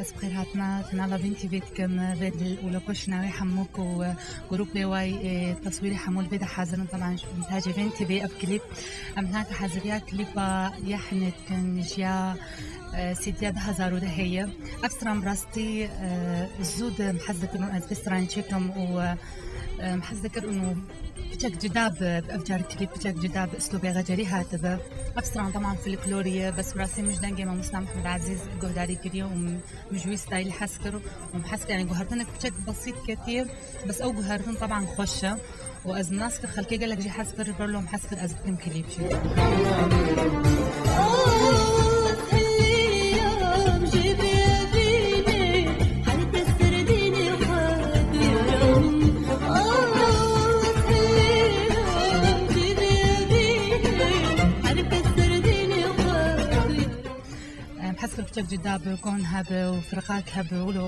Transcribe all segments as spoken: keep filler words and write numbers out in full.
Ez bi xêr hatina kanala Vîn T V dikim. Vê dil û lokoşina wê hemû ku grûpê way ê teswîrê hemû li vê de hazir in. Teban ji min tacê Vîn T V ev klîp. Em hinaka haziriya klîpa yehnê dikin ji ya, e, C D ya du hazar û dehê ye. Ev stran bi rastî, e, zû di em hez dikin û ez vê stranê çêkim û, e, em hez dikirin û piçek cuda bi, ev car klîp piçek cuda bi, uslûbê xecerî hatibi. Ev stran teman folklorî ye, bes bi rastî min ji dengê mamosta Mehmed Ezîz guhdarî kiriye û min ji wî stayîlî hez kir û min hez kir, yanî guhertinek piçek besît ketiye, bes ew guhertin teban xweş e û ez nas kir, xelkê gelek jî hez kir, ji ber lo min hez kir ez bikim klîp jî. Em hez kir piçek cuda bi, kon hebe û firqak hebe û lo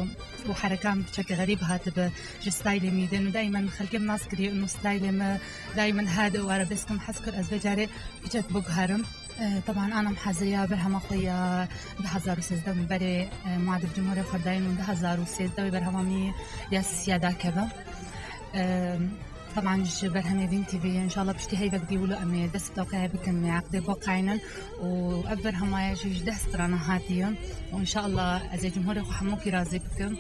û herekan piçek xerîb hatibi ji staylê min din û daymen xelkê min nas kiriye û staylê min daymen hade û arabesk min hez kir ez vê carê piçek biguherim. E, teban ana min haziriya berhema xwe ya du hazar û sêzdeh min berê, e, muadib cumhurê xwe dayîn û du hazar û sêzdeh wê berhema min ya sisiya dakeve. E, Teban ji berhemê Vîn T V ye. Înşallah piştî heyvek dî wilo em ê dest bi tewqeyê bikin, ê eqdê biqaynin. Û ev berhemaya jî ji deh strana hatiye. Û înşallah ez ê cumhurê xwe hemûkî razî bikim.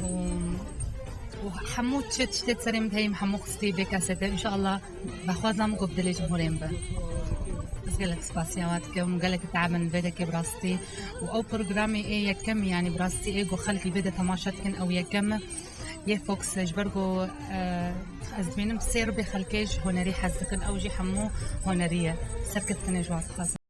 Û, û hemû çi tiştê di serê min de heye, min hemû xistî vê kasete. Înşallah bexwazam ku bi dilê cumhurê min be. Ez gelek spasiya wan dikim û gelek teabin vê dekê bi rastî. Û ew programê ê yekem, yanî bi rastî ê ku xelk li vê de temaşe dikin, ew yekem e. Yê Fox, ji ber ku, e, ez dibînim sê ribê xelkê ji hunerî hez dikin, ew jî hemû hunerî ye. Serkeftinê ji wan dixwazim.